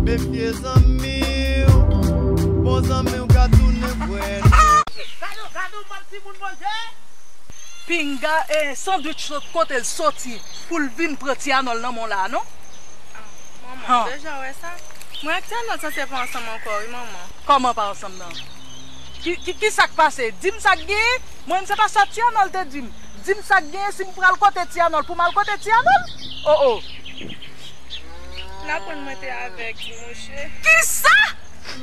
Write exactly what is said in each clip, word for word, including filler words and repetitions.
Mefye zanmi w, bon zanmi w ka tounen vwèl. Gade w, gade w, bann timoun manje! Pinga, e, sandwich sot kote l soti pou l vin pran Ti Anòl nan men w la a, non? Ah, manman, deja w wè sa? Mwen ak Ti Anòl sanse pa ansanm ankò, wi, manman. Kòman pa ansanm nan? Ki, ki, ki sa k pase? Di m sa k genyen. Mwen menm se pa sa Ti Anòl te di m. Di m sa k genyen, si m pral kote Ti Anòl pou m al kote Ti Anòl. O, o. L aprann mwen te avèk Ti Mouche. Kisa?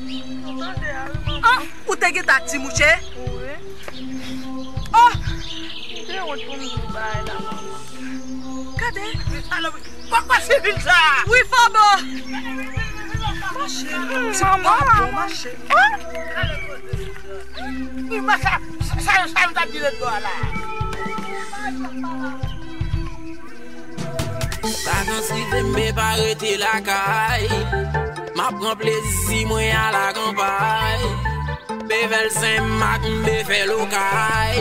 Ou tande a, wi, manman. Ah, ou te gentan ak Ti Mouche? Wi. Oh! M te wont pou m di w bagay la, manman. Gade. Pòkò sivil sa! Wi, Fobo! Mache, ti manman, mache. Wi, mwen sa, sa, sa, sa, m t ap di lòt bò a la. Vakans rive, m pe pa rete lakay. M ap pran plezi mwen a la kanpay. M pe fè l Senmak, m pe fè l Okay.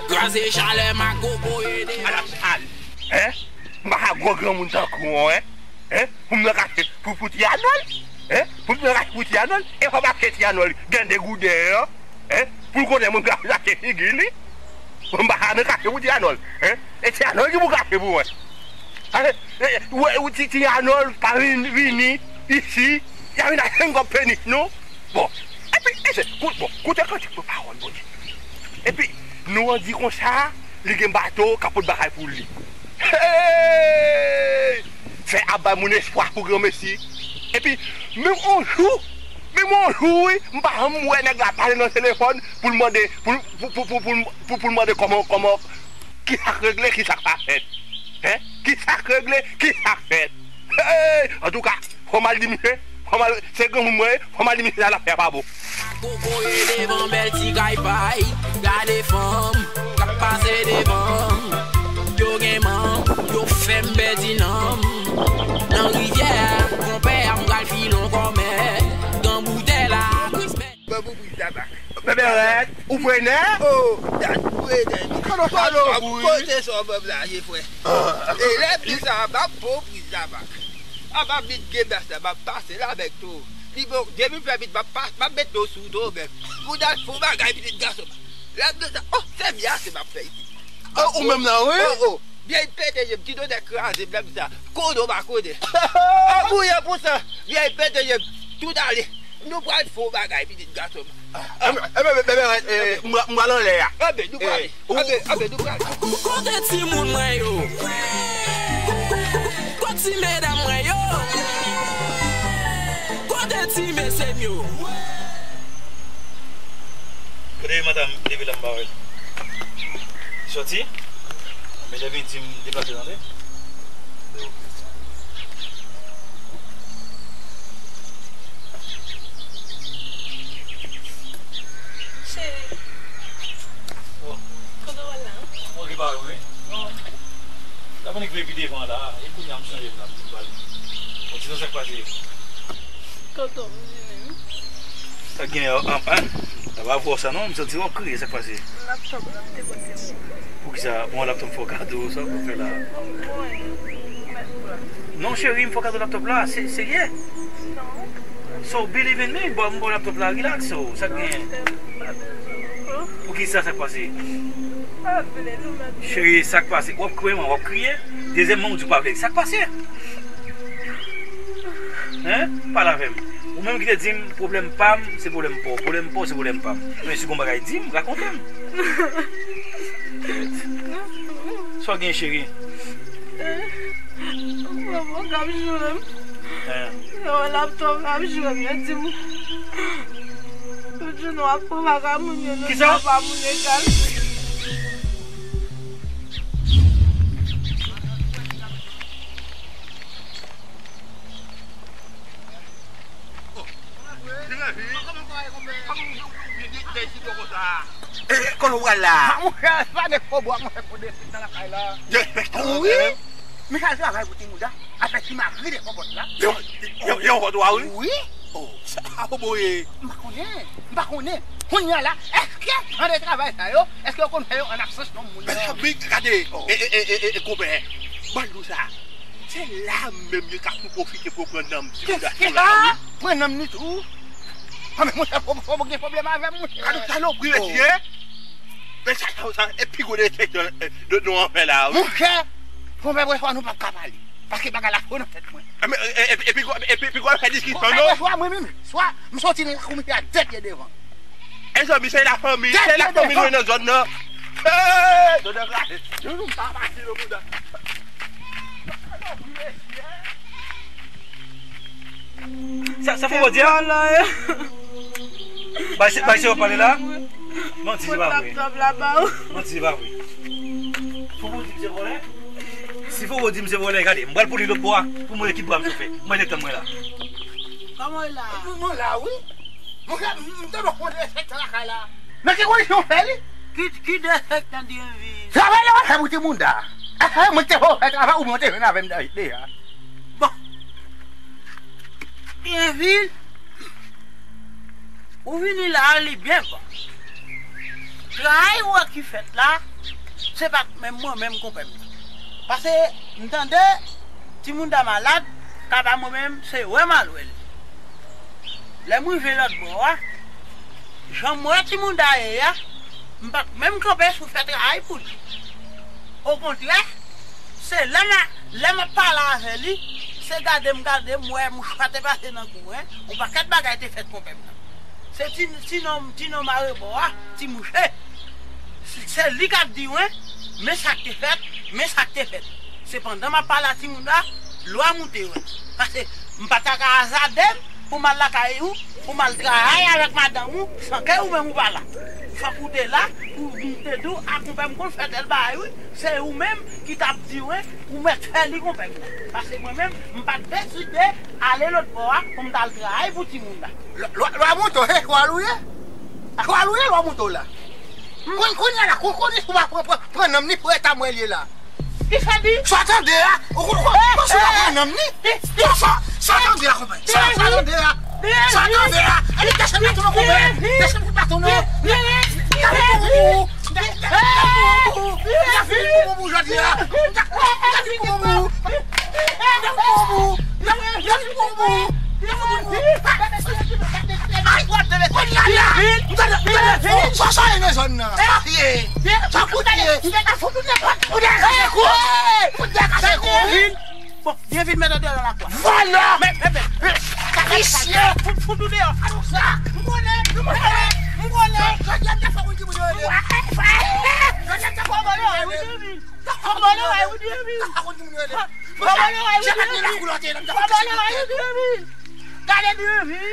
Kraze chalè m ak kokoye de. Ala sal, en? M pa ka gwo granmoun tankou w, en? En? Pou m nan kache pou, pou Ti Anòl? En? Pou m nan kache pou Ti Anòl? E fò m achte Ti Anòl gen degouden an? En? Pou l konnen mwen ka achte figi li? Mwen m pa ka nan kache pou Ti Anòl. En? E Ti Anòl ki pou kache pou mwen. Ase, e, e, ou, ou, Ti, Ti Anòl pa vin, vini isi, y a vin ak senk kòb penis nou. Bon, epi, ese, kout, bon, koute kantik mwen, pawòl Bondye. Epi, nou an di konsa, li gen bato k ap pot bagay pou li. Hey! Fè ap bay moun espwa pou granmesi. Epi, menm on jou, menm on jou, wi, m pa janm wè nèg la pale nan telefòn pou l mande, pou, pou, pou l mande kòman, kòman, ki sa k regle, ki sa k pa fèt. Hen? Ki sa k regle, ki sa k fèt. Hey! Antouka, fò m al di misye, fò m al, se granmoun mwen ye, fò m al di misye sa l ap fè a pa bon. Kokoye devan bèl ti kay pay, gade fanm k ap pase devan. Yo gen manm, yo fè m pèdi nanm. Nan rivyè a, konpè a, m pral file on kòmè. Nan boutèy la, Christmas. Ban m on priz tabak. Bèbèrèt, ou prenè? O, dat prenè. Kòlòkòlò, wi. Kote sa w ban m la ye, frè? E lè m di sa, ban m on priz tabak. A, m ap vin gen bas la, m ap pase la avèk tou. Li bon, depi m fè vit, m ap pa, m ap met do sou do menm. Pou dat fon bagay, pitit gason. Lè m di sa, o, se vye ase m ap fè isit. O, ou menm nan, wi. O, o. Vye pete je m, ti do nèg kraze m, lè m di sa. Konnen w pa konnen. An bouyon pou sa. Vye pete je m, tout ale. Nou pral fè on bagay, pitit gason m. Enben, enben, enben, e, m pral anlè a. Enben, nou prale. Enben, enben, nou prale. Kote timoun mwen yo? Kote ti medam mwen yo? Kote ti mesye m yo? Kote madanm leve la m pa wè l? Sòti? Medam vin di m deplase tande. Cheri. Bon. Kote w al la? Mwen okipe avè w, wi. Bon. T ap annik vle pi devan la, e kounye a m sonje m la, m di m pral. Bon, di nou sa k pase. Kote w vini? Sa gen an, an, an. Sa pa vre sa non, m santi w ap kriye, sa k pase? Laptop la, m te pote pou ou. Poukisa? Bon, laptop fè w kado, sa w konn fè la? Bon, mèt la. Non, cheri, m fè w kado laptop la, se, serye? Non. So, believe in me, bon, m ba w laptop la, relax, so, sa k genyen? Non, pa bezwen ankò. Poukisa, sa k pase? Pa vle, nou mèt. Cheri, sa k pase? W ap kwè mwen, w ap kriye? Dezyèmman, ou di w pa vle. Sa k pase? Hen? Pale avè m. Ou menm ki te di m, pwoblèm pa m, se pwoblèm pa w. Pwoblèm pa w, se pwoblèm pa m. Men si gon bagay, di m, rakonte m. Sa w gen, cheri? Papa k ap joure m. Hen. Yo, laptop la ap joure m, yo di m. Yo di nou ap pran bagay moun yo, nou di papa moun egal. E, e, kòman w pral la? A, monchè, se pa de fo bwa, monchè, pou desann nan lakay la. Derespekte w, wi. Men sa l travay pou ti mouda. Afè ti mari de fo bòt la. Yo, yo, yo, fo twa, wi. Wi. O, sa, a, fo bwa, wi. M pa konnen. M pa konnen. Kounye a la, èske jan de travay sa yo, èske yo konn fè yo an absans yon moun nan? Men, men, gade, e, e, e, e, e, konpè, ban l di w sa. Se la menm yo ka tou pwofite pou yo pran nanm ti gason la, wi. Pran nanm ni tou. A, men monchè, fò, fò gen pwoblèm avè m, monchè. Gade salopri, mesye. Men sa, sa, sa, e pi gwo deseksyon, eh, de nou an fè la, wi. Monchè, konpè, bwè swa nou p ap ka pale. Paske bagay la fò nan tèt mwen. E, men, e, e, epi, epi, epi, epi, fè diskisyon, non? Konpè, bwè swa mwen menm, swa m soti nan lakou misye a dèt ye devan. Mezanmi, se lafanmi, se lafanmi nou nan zòn nan. Hey, zòn nan kraze. Nou, nou pa pase nan bouda. Sa, sa fò w di a? Bay se, bay se w pale la. Manti, se pa vre. Manti, se pa vre. Fò w di m se vòlè. Si fò w di m se vòlè, gade, m pral pou li lòt bò a, pou m wè ki bwa m chofe. Mwen, detann mwen la. Kòman w la? Mwen la, wi. Mwen, m, m te dwe konn dezenfektan lakay la. Nan ki kondisyon w fè li? Ki, ki dezenfektan, Dyenvil? Travay la w ap fè pou timoun da. Mwen te fè travay ou mwen te jwenn avè m deja. Bon. Dyenvil, ou vini la, li byen bon. Travay ou wè ki fèt la, se pa menm mwen menm konpè m. Paske m tande timoun da malad, kaba mwen menm, se wè m al wè l. Lè m rive lòt bò a, jan m wè timoun da ye a, m pa t menm kanpe sou fè travay pou li. Okontrè, se lè m a, lè m ap pale avè li, se gade m gade m wè mouchwa te pase nan kou, en, yon pakèt bagay te fèt konpè m nan. Se ti, ti nonm, ti nonm arebò a, ti mouche. Se, se li k ap di mwen, men sa k te fèt, men sa k te fèt. Sepandan, m ap pale a timoun la, lwa moute, wi. Paske m pa ta ka azade m pou m al lakay ou, pou m al travay avèk madanm ou, san ke ou menm ou pa la. Fòk ou te la, pou m te di w, a konpè m konn fè tèl bagay, wi. Se ou menm ki t ap di, wi, ou mèt fè li konpè m. Paske mwen menm, m pa t deside ale lòt bò a pou m t al travay pou timoun la. Lwa, lwa, lwa moute w, he, chwal ou ye? Chwal ou ye, lwa moute w la? Konn, kounye a la, kon, konnen si w pa pran, pran, pran nanm ni pou eta mwen l ye la. Kisa di? Sa w tande a? Ou, ou, ou, ou, si w pa pran nanm ni? Sa, sa, sa w tande a, konpè? Sa, sa w tande a? Sa w tande a? Epi desann baton nan, konpè. Desann kout baton nan. Desann kout baton nan. Bon, Dyenvil mete w deyò nan lakwa. Vòlò! Visye! Fout, fout ou deyò. Alò sa, m konnen, m konnen, m konnen. Jodi a m te fè moun ki moun yo rele. Jodi a m te fè moun ki moun yo rele. Fò bò lòrèy wi, Dyenvil. Fò bò lòrèy wi, Dyenvil. Fò bò lòrèy wi, Dyenvil. Fò bò lòrèy wi, Dyenvil. Gade, Dyenvil.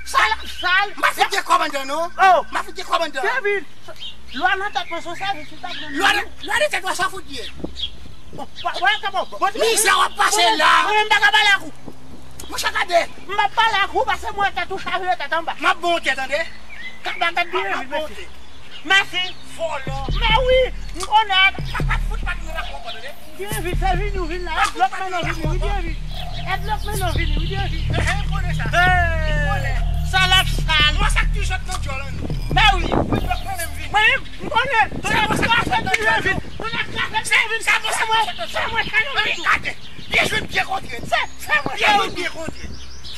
Sal, sal. M pa fout gen kòb anndan non. M pa fout gen kòb anndan. Dyenvil. Lwa nan tèt mwen se yon sèvis li t ap jwenn. Lwa nan, lwa nan tèt mwen sa fout ye. Bon, bon, bon, bon, bon. Mizè w ap pase la. Mwen menm m pa ka pale ak ou. Monchè, gade. M ap pale ak ou paske mwen tèt ou chaje tèt anba. M ap bon tèt, tande. Kaba tèt byen vit, mesye. Mèsi. Vòlò. Mè wi, m konnen. Sa pa fout pa tounen nan kòkò, tande. Byen vit, se vini w vin la. Èd lòt men nan vini, wi, byen vit. Èd lòt men nan vini, wi, byen vit. Ehe, m konnen sa. M konnen. Salòp sal. Mwen sa k tou sot nan djòl an nou. Mè wi. Wi, lòt men nan vini. Mwen, m konnen. Tounen kraze byen vit. Tounen kraze byen vit. Se mwen, se mwen, se mwen. Gade. Byen jwe, byen kontre. Se, se mwen. Byen jwe, byen kontre.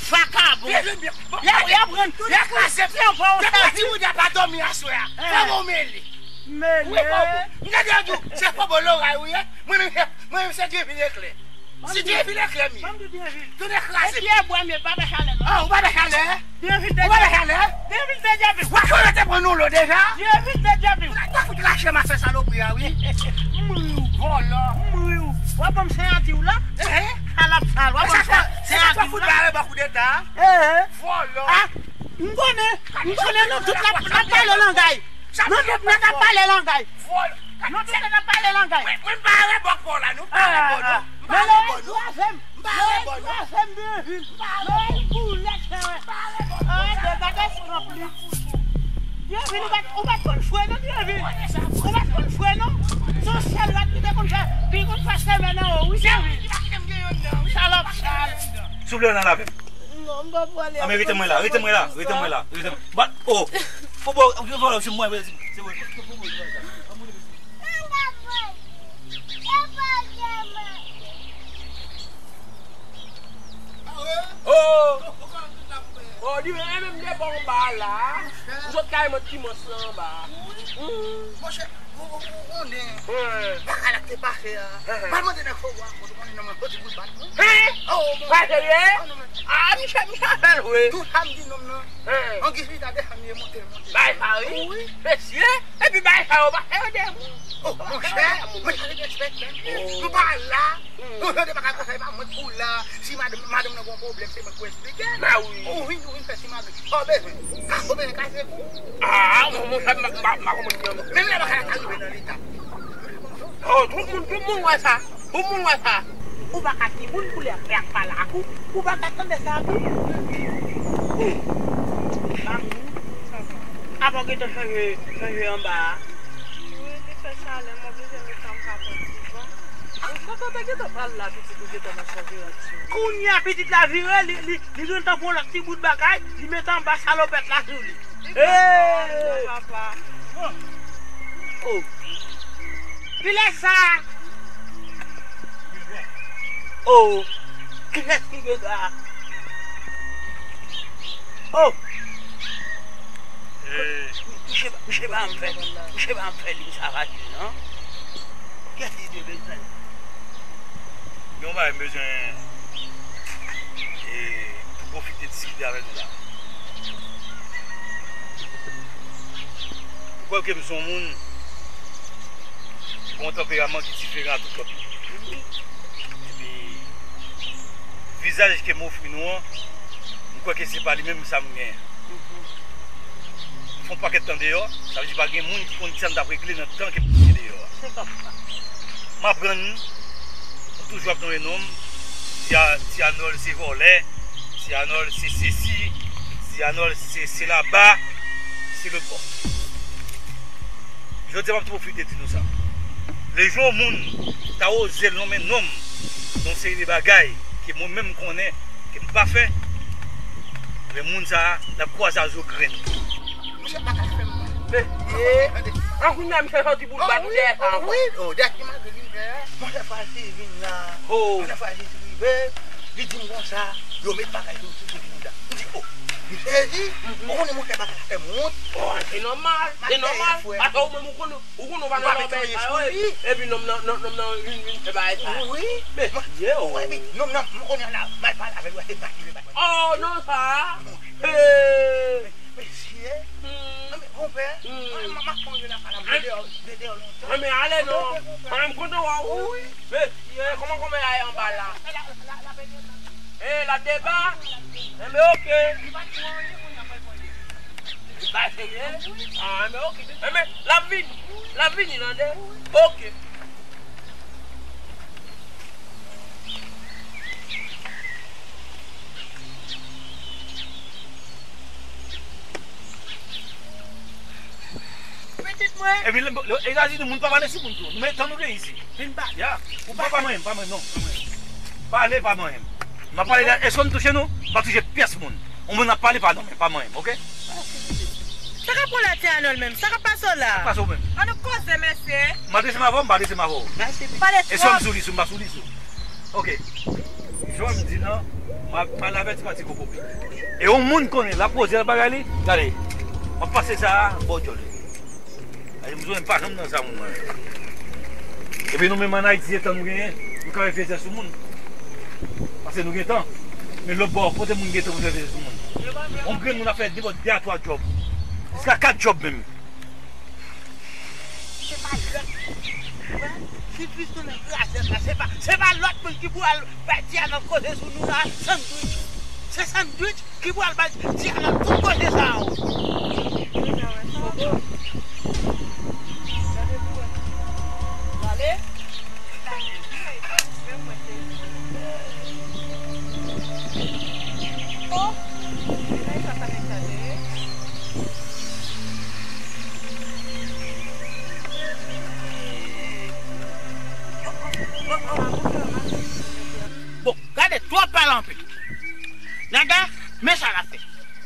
Vakabon. Byen jwe, byen. Bon, y a, y a pran, y a kraze. Depi ti moun pa dòmi aswè a. Fò bon mele. Mele. Wi, fò bon. M gade yo di w, se fò bon loray ou ye. Mwen menm, mwen menm se Dyenvil eklè. Si Dyenvil eklè m ye. Tounen kraze. E pyè bwa m ye, pa bay chalè non. Ah, ou pa bay chalè? Dyenvil te Dyenvil. Dyenvil te Dyenvil. Ou pa konnen te pran nou lo deja? Dyenvil te Dyenvil. Ou ta fout rache m afè salopri a, wi. M ri w. Vòlò. M ri w. W ap ban m seyati w la? Ehe. Salòp sal. W ap ban m seyati w la? Sa fout bare bò koudeta. Ehe. Vòlò. Ah, m konnen. M konnen nou tout n ap, n ap pale langay. Nou tout n ap pale langay. Vòlò. Nou tout n ap pale langay. Mwen, mwen m pa rebò kò la, nou pa rebò, non. M pa rebò, non. M pa rebò, non. Dyenvil, ou pa t, ou pa t konn fre non, Dyenvil. Ou pa t konn fre non. Se yon sèl lòt ki te konn fè, ki konn fè semèn anwo, wi, Dyenvil. Salòp sal. Souple nan lave m. Non, m pa prale. Ah, men rete mwen la, rete mwen la, rete mwen la, rete mwen. Ba, oh. Fò bò, fò bò, se mwen, se mwen. Li menm, menm de bò anba a la. Ou sot kay mwen ti mans lan anba a. Monchè, ou, ou, ou konnen bagay la k te pase a. Pral mande nèg fò bwa ankò, ou konnen nonm nan soti bout bat. Hein? Oh, monchè. Sa serye? Ah, misye, misye ap fè l vre. Tout sa m di nonm nan. An giz li ta desann li e monte, monte. Bay sa wi. Wi. Mesye, epi bay sa yo pa fè yo de moun. Oh, monchè, mwen ta te ekspekte. Nou pa la. Yon jan de bagay konsa, e pa mwen k pou la. Si madanm, madanm nan gon pwoblèm, se mwen k pou eksplike l. Mawouy. Ou vin, ou vin fè ti mari. Sa w bezwen? Sa w bezwen kase kou? Ah, mwen, mwen, m pa, m pa, m pa konprann ki anmè. Menm lè bagay la ta rive nan leta. Oh, tout moun, tout moun wè sa. Tout moun wè sa. Ou pa ka timoun pou lè ap fè ak pale ak ou. Ou pa ka tande sa tou. Avan w gentan chanje, chanje anba a. Wi, li fè chalè, m oblije met tan m pa pran divan. Ou kontan te gentan pral la, pitit ou gentan nan chanjera ti. Kounye a, pitit la vire, li, li, li gentan pran lòt ti bout bagay, li met anba salopèt la sou li. Li kontan, papa. Oh. Kilès sa? Oh. Kilès ki gen dwa? Oh. Eh. Misye, misye pa m fè, misye pa m fè liy sa fasil, non. Kiyès ki te bezwen? Gen yon bagay m bezwen, eh, pwofite diskite avèk nou la. Ou kwè ke m se yon moun ki gen yon tanperaman ki diferan a tout lòt moun. Epi, vizaj ke m ofri nou an, m kwè ke se pa li menm sa m genyen. M fè yon pakèt tan deyò, sa vle di pa gen moun ki konn kisa m t ap regle nan tan ke m te deyò a. M aprann, nou toujou ap nonmen non m, ti A-, ti Anòl se vòlè, ti Anòl se sesi, ti Anòl se, se laba, se lòt bò. Jodi a, m ap tou pwofite di nou sa. Lejou yon moun ta oze nonmen non m nan yon seri de bagay ke mwen menm m konnen ke m pa fè, men moun sa a, l ap kwaze a zo grenn. Monchè, pa ka fè m mal. Men, e, an kounye a, misye soti pou l bat ou dèyè sa ankò. Wi, o, dèyè ki malgre vin fè a, monchè, fwa si vin la. Monchè, fwa si rive, li di m konsa, yo met bagay sou, sou, sou Bouda. M di, o, m sezi, ou konnen monchè bagay la fè m wont. O, se nòmal, se nòmal. Paske ou menm ou konnen, ou konnen ou pa nan lòbèy sa yo, epi nonm nan, nonm, nonm nan vin, vin fè bagay sa. Wi. Men, ye o. Wi, epi nonm nan, m konnen la, m al pale avè l, wè se bat li vle bat. O, non, sa. Monchè. Mesye, anben, konpè, m, m, m ap pran yon afè la, m rete deyò, rete deyò lontan. Anben, ale non. Konpè, konpè. Anben, m kontan wè w. Wi. Mesye, kòman konpè a ye anba la? E, l ap deba? Anben, oke. Li pa serye? A, anben, oke. Anben, l ap vini. L ap vini, tande? Oke. Pitit mwen. Epi, lè, lè, Etazini, moun pa pale sou moun tou. Nou mete tan nou gen isi. Vin ba. Ya. Ou pa, pa manyen m, pa manyen m, non. Pale pa manyen m. M ap pale la, èske m touche nou? M pa touche pyès moun. Yon moun ap pale, pa nonmen, pa manyen m, oke? Sa k ap pran la, Ti Anòl menm? Sa k ap pase w la? Sa k ap pase w menm? Ann nou koze, mesye. M adrese m avè w, m pa adrese m avè w. Pale twòp. Èske m sou lis ou, m pa sou lis ou? Oke. Jan m di nan, m a, m al avèti pati Kokobe. E yon moun konnen l ap poze l bagay li, gade. M ap pase sa a, bò djòl li. Gade, m sou m pa janm nan sa moun mwen. Epi nou menm ann Ayiti, se tan nou genyen, nou ka fè fyète sou moun. Paske nou gen tan. Men lòt bò, kote moun gen tan pou fè fyète sou moun? Yon grenn moun ap fè nenpòt de a twa djòb. Jiska kat djòb menm. Se pa lòt. Si Kristo nan gras la, se pa, se pa lòt moun ki pou al bay ti a nan koze sou nou la, sandwich. Se sandwich ki pou al bay ti a nan tout koze sa yo. Gade pou wè. Gade. Bon, gade, twòp pale anpil. Nèg la, men sa l ap fè.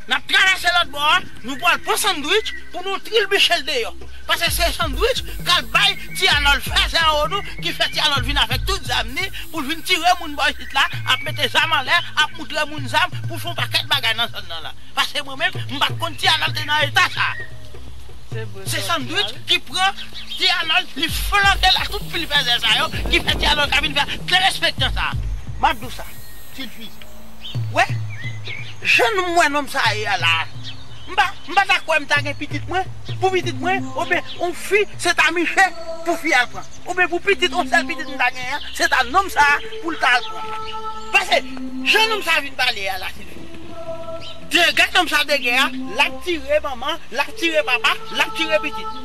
N ap travèse lòt bò a, nou pral pran Sandwich pou nou trilbiche l deyò. Paske se Sandwich k al bay Ti Anòl fè zèwo nou, ki fè Ti Anòl vin avèk tout zam ni pou l vin tire moun bò isit la, ap mete zam anlè, ap moutre moun zam pou fè yon pakèt bagay nan zòn nan la. Paske mwen menm, m pa t konn Ti Anòl te nan eta sa. Se vre, se Sandwich ki pran Ti Anòl, li flante l ak tout pil fèzè sa yo, ki fè Ti Anòl ka vin fè derespektan sa. M ap di w sa, Silfi. Wè, jan nou wè nonm sa ye a la, m pa, m pa ta kwè m ta gen pitit mwen, pou pitit mwen, oubyen yon fi, se ta Miche pou fi a l pran. Oubyen pou pitit, yon sèl pitit m ta genyen an, se ta nonm sa a pou l ta al pran. Paske, jan nonm sa a vin pale a la, Silfi. Dega nonm sa dega a, l ap tire manman, l ap tire papa, l ap tire pitit.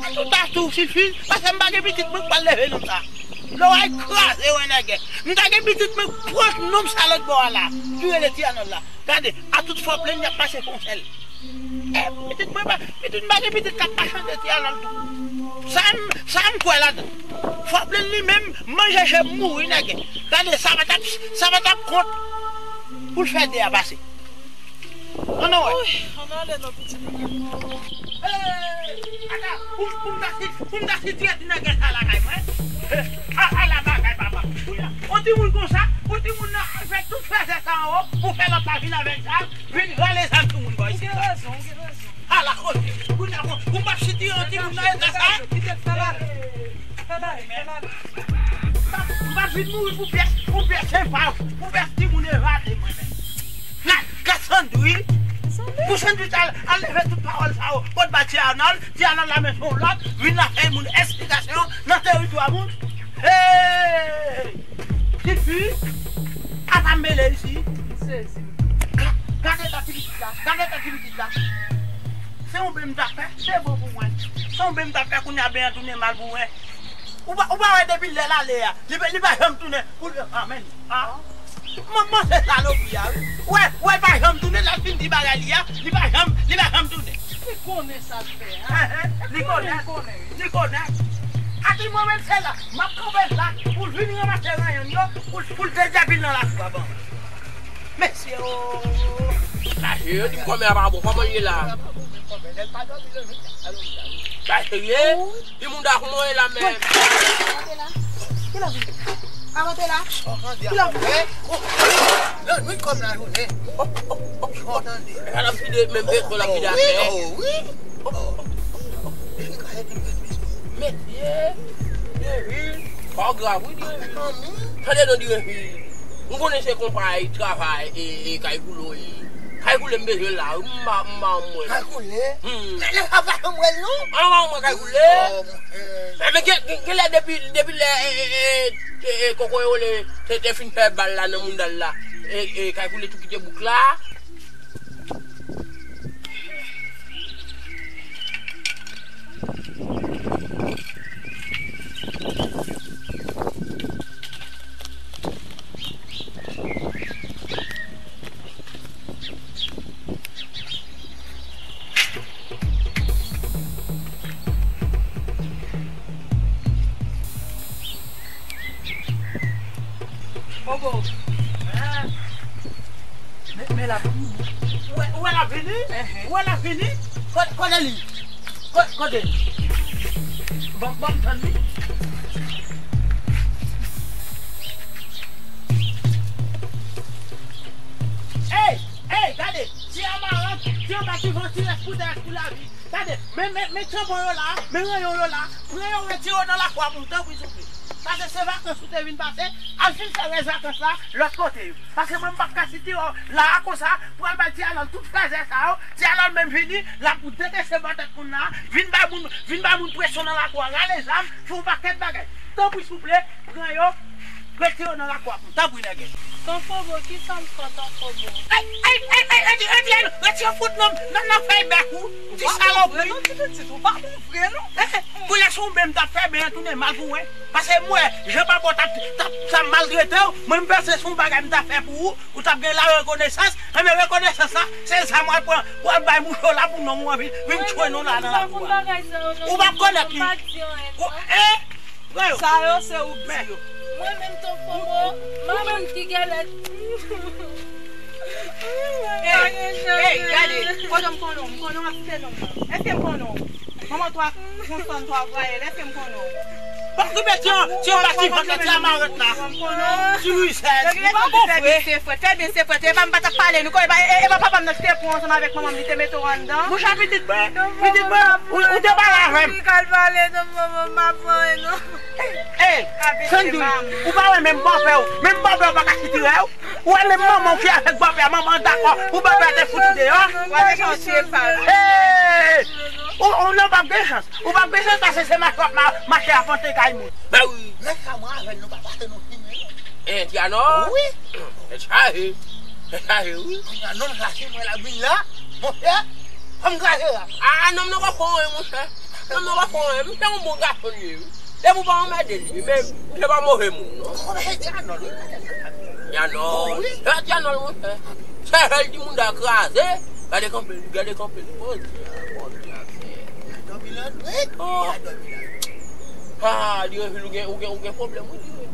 A tout a tou, Silfi, paske m pa gen pitit mwen k pral leve nonm sa. Lò a kraze, wè nègè. M ta gen pitit mwen pran nonm sa lòt bò a la, ki rele Ti Anòl la. Gade, a tout fò plenn y ap pase fon sèl. E, pitit mwen pa, pitit m pa gen pitit k ap pa chante Ti Anòl tou. Sa m, sa m kwè ladan. Fò plenn li menm, manje je mouri nègè. Gade, sa pa t ap, sa pa t ap kont pou l fè de a pase. Ann wè. Ann ale non pitit mwen. Hey, ata, pou, pou m ta si, pou m ta si dirèk nègè sa lakay mwen. Ala bagay papa. On timoun konsa, on timoun nan al fè tout fèzè sa anwo, pou fè lòt la vin avèk zam, vin rale zam sou moun bò isit la. Ou gen rezon, ou gen rezon. Ala kote. Kounye a, pou m pa si dirèk on timoun nan eta sa. Kite l fè bagay. Fè bagay, fè bagay. M pa, m pa vin mouri pou pyès, pou pyès epav, pou pyès timoun evade mwen menm. Gad, gad Sandwich. Pou Sandwich al, al leve tout pawòl sa yo. Pot ba Ti Anòl, Ti Anòl la men son lòt, vin la fè moun esplikasyon nan teritwa moun. Hey! Tifi, apa m mele isi? M sezi. Ga-, gade ta ti pitit la, gade ta ti pitit la. Se yon ben m ta fè, se bon pou mwen. Se yon ben m ta fè kounye a ben an tounen mal pou mwen. Ou pa, ou pa wè depi lè l ale a, li pa, li pa janm tounen pou l, a, men, a. Manman se salopri a, wi. Wè, wè, l pa janm tounen, lè l fin di bagay li a, li pa janm, li pa janm tounen. Li konnen sa l fè a. Li konnen, li konnen. Ati mwen menm se la, m ap kanpe la, pou l vin ranmase ranyon yo, pou, pou l te dèpil nan lakou a ban mwen. Mesye o! Chache yo, di m kòmè a pa bon, kòman l ye la? Chache ye? Di moun da kòman l ye la menm? Avanse la. Ki lè vini? Avanse la. Ki lè vini? Lannuit kòm lajounen. Sa l ap vide menm bezwen l ap vide atè. Wi, wi. Mesye, Deril, sa w grav wi Deril. Tande non Deril. M konnen se konpay travay e, e kay koule w ye. Kay koule m bezwen l la wi, m pa, m pa anmwè l. Kay koule? Hmm. Men lè sa pa anmwè l non. An pa anmwè kay koule. Oh, mon frè. Men gen, gen, gen lè depi, depi lè, e, e, e, e, e, Kokoye Wole te, te fin fè bal la nan mounda l la. E, e, kay koule tou kite bouk la. Bobo. Men, men l ap vini. Ou wè, ou wè l ap vini? Ou wè l ap vini? Ko-, kote li? Ko-, kote? Ban, ban m tann li. Ey, ey, gade, ti anba rank, ti anba divan, ti rès pou dèyè pou lavi. Gade, men, men, men tanpon yo la, men ranyon yo la, pran yo retire yo nan lakou a pou m, tanpri souple. Paske se vakans ou te vin pase, al fin fè rès vakans la lòt kote yo. Paske mwen m p ap ka site yo la a konsa pou al bay Ti Anòl tout fèzè sa yo. Ti Anòl menm vini, l ap deteste bò tèt moun nan, vin bay moun, vin bay moun presyon nan lakou a, rale zam, fè yon pakèt bagay. Tanpri souple, pran yo, retire yo nan lakou a pou m, tanpri nègès. Ton Fobo, kisa m fè Ton Fobo? Ey, ey, ey, ey, ey, Etienne, retire fout nan, nan, nan fèy bèk ou, ti salopri. Ou pa bon vre non, ti pitit, ou pa bon vre non. Kounye a se yon ben m t ap fè, ben an tounen mal pou mwen. Paske m wè jan papa w t ap, t ap, t ap maltrete w, mwen m panse se yon bagay m t ap fè pou ou, ou t ap gen la rekonesans. Enben rekonesans la, se sa m al pran, w al bay mouche w la pou nonm ou an vin, vin tchwe nou la nan lakou a. Ou p ap konèt li. Ou, e, frè yo. Sa yo se ou k di yo. Mwen menm Ton Fobo, manman m ki gèlèt. E, e, Ey, gade, kote m konnen w? M konnen w ap site nonm nan. Èske m konnen w? Manman twa konsann twa vwayèl, èske m konnen w? Bon, ki bèt yon, ti yon bati vant la, ti amaret la. M konnen w. Ti rizèz, li pa bon vre. Fè byen se frèt, fè byen se frèt. E pa m pa t ap pale nou, e pa, e, e pa papa m nan ki te pran ansanm avèk manman m, li te mete w anndan. Monchè, pitit mwen, pitit mwen, ou, ou te pale avè m. Li kal pale non, manman m pa pran non. Ey, Sandy, ou pa wè menm bòpè w, menm bòpè w pa ka sitire w. Ou wè menm manman w ki avèk bòpè a, manman w dakò pou bòpè a te fout ou deyò. Ou wè jan w tiye pa l. Hey! Ou, ou non, p ap gen chans. Ou p ap gen chans pase se mache w ap ma-, mache apante kay moun. Ben wi. Nèg sa mwen avè l nou pa pase nou fimen non. E Tianò? Wi. E chaje. E chaje wi. Kounya nonm sa si mwen l ap vin la, monchè, fò m kraze la. A, a, nonm nan pa fè anyen, monchè. Nonm nan pa fè anyen. Misye yon bon gason li ye wi. Depi w pa anmède li, men misye pa move moun non. Kòman se Tianò l wi? Tianò. Wi. E Tianò l monchè. Sèvèl timoun nan kraze. Gade kanpe l, gade kanpe l. Bondye, Bondye. L a dòmi la nwit. Oh. L a dòmi la nwit. Ah, Dieu, ou gen, ou gen, ou gen pwoblèm wi, Dieu.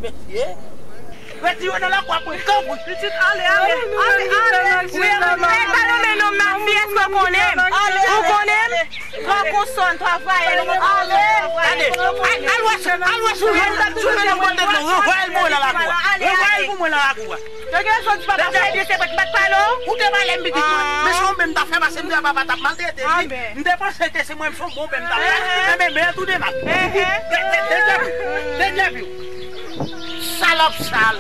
Mesye. Retire w nan lakou a mwen, kanpe. Pitit, ale, ale, ale, ale. Wi, ale. Ey, pa nonmen non, mafi, èske w konnen m? Ou konnen m? Twa konsòn, twa vwayèl, ou konprann? Gade, al, al wè sou, al wè sou jèn, sou jèn nan kote non, ranvwaye l pou mwen nan lakou a. Ranvwaye l pou mwen nan lakou a. Yo gen rezon di papa fè byen se frèt, m pa t pale w. Ou te pale m pitit mwen. Men se yon byen m t ap fè pase m te wè papa t ap maltrete li. M te panse ke se mwen m se yon bon byen m t ap fè. Enben, men tou de mal. De, de, de djèp, de djèp. Salòp sal.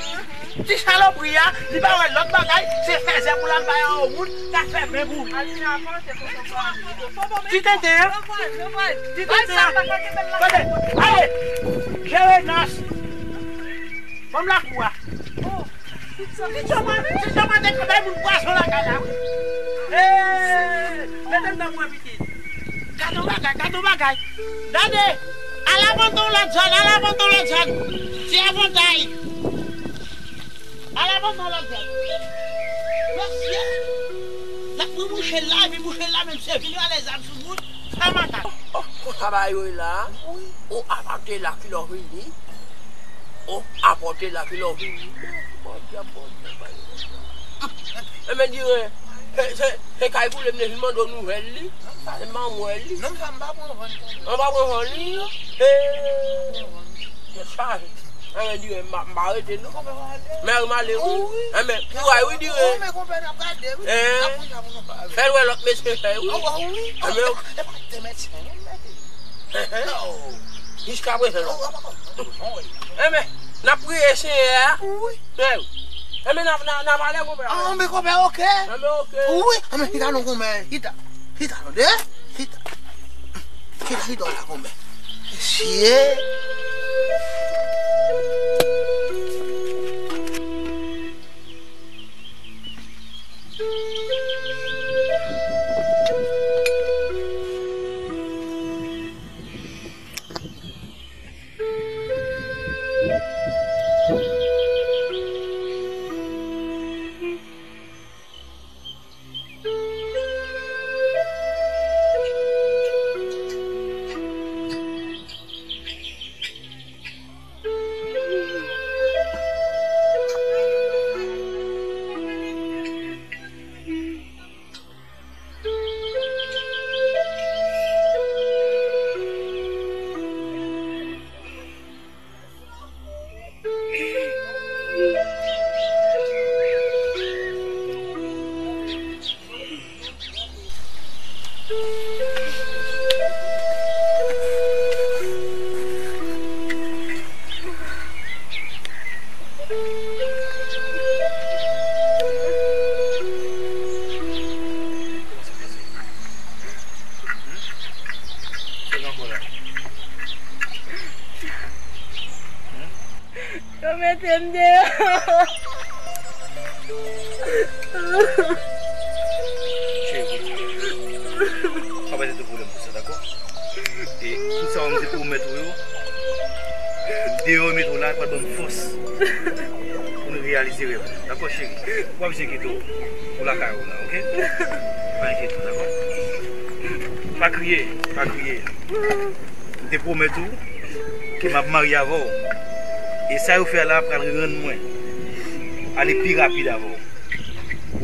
Ti salopri a, li pa wè lòt bagay, se fèzè pou l al bay a yon moun, k ap fè byen pou li. Ti tenten, hein? Ti tenten, hein? Tande, ale, jere nas. Ban m lakou a. Ti Tchòma, ti Tchòma te ka bay moun pwazon lakay la, wi. Hey, mete m nan mwen, pitit. Gade yon bagay, gade yon bagay. Gade, al avante yon lòt zòn, al avante yon lòt zòn. Se avantay. Al avante yon lòt zòn. Mesye, l ap pran mouche la, epi mouche la menm se vin rale zam sou moun, sa makak. Oh, oh, konsa bagay yo ye la. Wi. Oh, apòte la ki lè w vini. Oh, apòte la ki lè w vini. Bondye, Bondye, Bondye. Enben, dire, se, se, se kay koule m te vin mande w nouvèl li. Se manmwèl li. Nonm sa m pa pran vann. An pa pran vann li. Hey. Tèt chaje. Anyen di, m pa, m pa rete non. Mè m ale wi. Enben, kouray wi, dire. Fè l wè lòt mesye fè wi. Enben, jiskaprezan. Enben, n ap priye Senyè a. Enben, n ap, n ap, n ap ale konpè. Enben, konpè, oke. Enben, oke. Wi, enben, chita non konpè. Chita. Chita non, de. Chita. Chita, chita la konpè. Mesye. Yo mete m deyò. Cheri, pa mete tout pwoblèm pou sa, dakò? E tout sa w te pwomèt ou yo, deyò mete w la, pral ban m fòs pou n reyalize rèv la. Dakò, cheri? Ou pa bezwen enkyete w pou lakay ou la, oke? Pa enkyete w, dakò? Pa kriye, pa kriye. M te pwomèt ou ke m ap marye avè w. E sa yo fè a la pral rann mwen ale pi rapid avè w.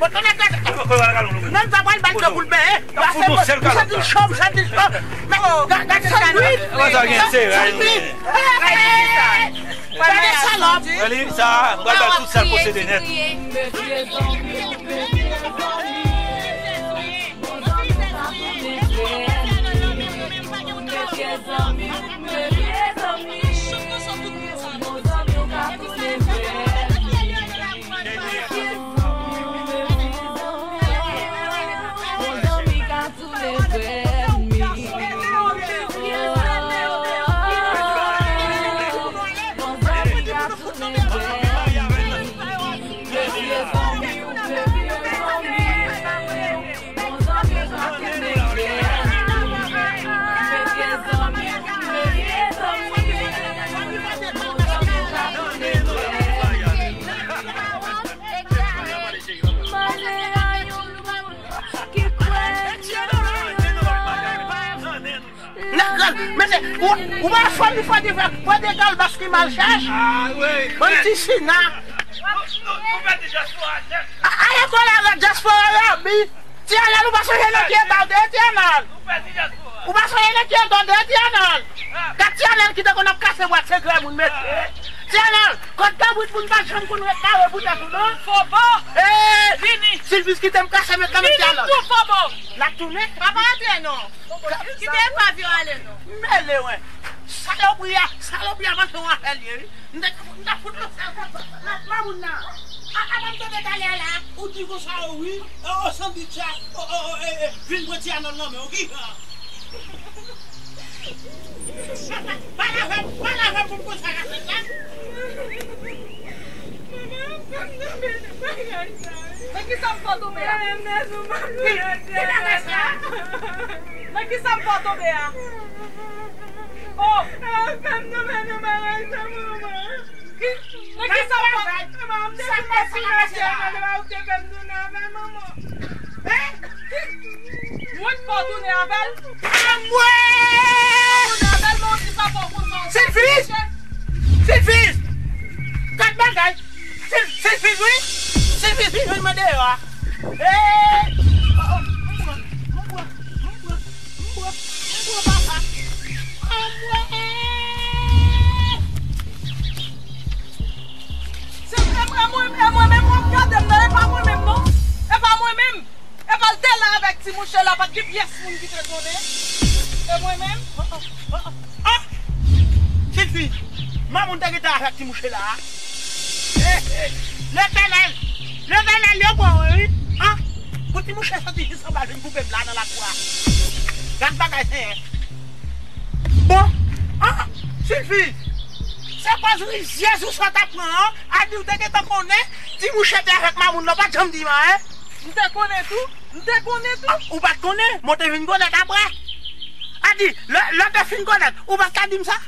Bon, tande, tande. Menm sa pral ba l dlo pou l benyen. Pase, m santi l cho, m santi l cho. Men, ga-, gade sandwich. Sandwich. Gade salòp. Sa, m pral ba l tout sa l posede nèt. Nèg grann, mesye, ou, ou pa fanmi fò di frè, fò de kalbas ki mal chèch. Bann ti sina. A, a, lekòl la rèd, dyaspora rabi. Ti Anèl, ou pa sonje nan ki eta w te ye, Ti Anèl? Ou pa sonje nan ki eta w te ye, Ti Anèl? Gad Ti Anèl ki te konn ap kase bwat, se grè moun mesye. Ti Anèl, kot kabrit moun pa janm konn ret kare pou tèt ou, non? Fobo! Ee! Vini! Silvis kite m kase men kanmenm, Ti Anèl. Vini tou, Fobo! N ap tounen? Pa pa antre, non. Kite epav yo ale, non. Mele, wen. Salopri a, salopri a panse yon afè l ye, wi. M te, m t ap fout lanse l konsa. Mamoun nan. A, a, m tande talè a la, ou di konsa, o, wi. O, o, sandwich a. O, o, o, e, e, vin pran Ti Anèl nan men w, ki jan? Pa lave, pa lave pou m konsa la fèt la. Nan ki sa m fè w tonbe a? Ki, ki bagay sa? Nan ki sa m fè w tonbe a? Oh! Ki, nan ki sa m fè w? Sa k pase la, mesye a? Mwen k fè w tounen avè l? Anmwe! Tounen avè l, men w di papa w konn sa w fè. Silfiz! Silfiz! Gad bagay! Sil-, Silfiz, wi! Silfiz, vin jwenn mwen deyò a. Hey! Oh, oh, m pran, m pran, m pran, m pran, m pran, papa. Anmwe! Se, e mwen, e mwen, e mwen menm w ap gade m nan, e pa mwen menm non. E pa mwen menm. E pa l te la avèk ti mouche la, pa t gen pyès moun ki te konnen. E mwen menm. Ah! Silfi, manman w te gentan avèk ti mouche la a. Eh, eh, Letènèl, Letènèl, yo pran w, wi. Ah! Pou ti mouche soti jis anba vin koupe m la nan lakou a. Gad bagay, Senyè. Bon, ah, Silfi, se pòz rizyèz ou sot ap pran an, a di w te gentan konnen ti mouche te avèk mamoun nan, w pa t janm di m anyen. M te konnen tou, m te konnen tou. Ah, ou pa t konnen, men w te vin konèt apre. A di, lè, lè w te fin konèt, ou pa t ka di m sa?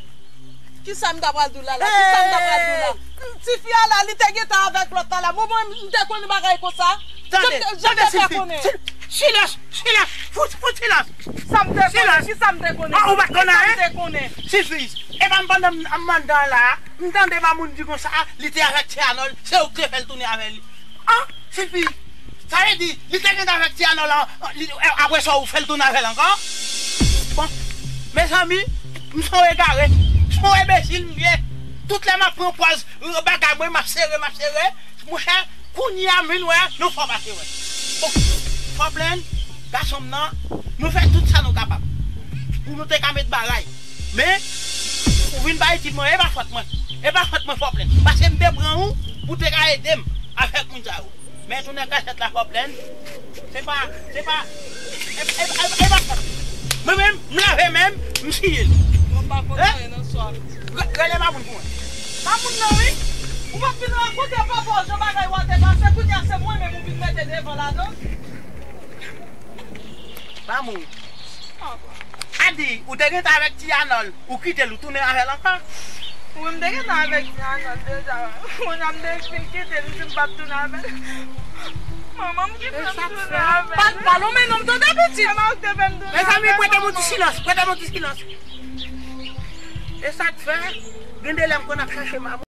Kisa m ta pral di w la, la? Kisa m ta pral di w la? Hey! Ti fi a la, li te gentan avèk lòt la la. Bon, mwen, m te konnen bagay konsa. Tande, tande, Silfi. Sil-, silans, silans. Fout, fout silans. Sa m te konnen, silans. Kisa m te konnen? Ah, ou pa t konnen, hein? Kisa m te konnen? Silfi, e pa m pandan m, m anndan la, m tande mamoun di konsa, li te avèk Ti Anòl, se ou ki te fè l tounen avè li. Ah, Silfi, sa vle di, li te gentan avèk Ti Anòl la, li, apre sa ou fè l tounen avè l ankò? Bon, mezanmi, m se yon egare, m se yon enbesil m ye. Tout lè m ap pran pòz, bagay mwen, m ap sere, m ap sere. Monchè, kounye a m vin wè, nou fò pase wè. Bon, Fòplenn, gason m nan, nou fè tout sa nou kapab pou nou te ka met bagay. Men, ou vin bay tip mwen, e pa fòt mwen. E pa fòt mwen, Fòplenn. Paske m te pran ou pou te ka ede m avèk moun sa yo. Men tounen kachèt la, Fòplenn. Se pa, se pa, e, e, e, e pa fòt mwen. Mwen menm, m lave men m, m siye l. Mwen pa konn anyen nan swa. Re-, rele mamoun pou mwen. Mamoun nan, wi. Ou pa fin rakonte papa w jan bagay yo te pase, kounye a se mwen menm ou vin mete devan ladan. Mamoun. A di, ou te gentan avèk Ti Anòl, ou kite l, ou tounen avè l ankò? Wi, m te gentan avèk Ti Anòl deja. Kounye a m te fin kite l, m di m p ap tounen avè l. Manman m ki fè m tounen avè l. Pa, pa lonmen non m tande pitit. Se pa ou ki te fè m tounen avè l, manman. Mezanmi, prete m yon ti silans, prete m yon ti silans. E sa k fè, gen de lè m konn ap chache mamoun.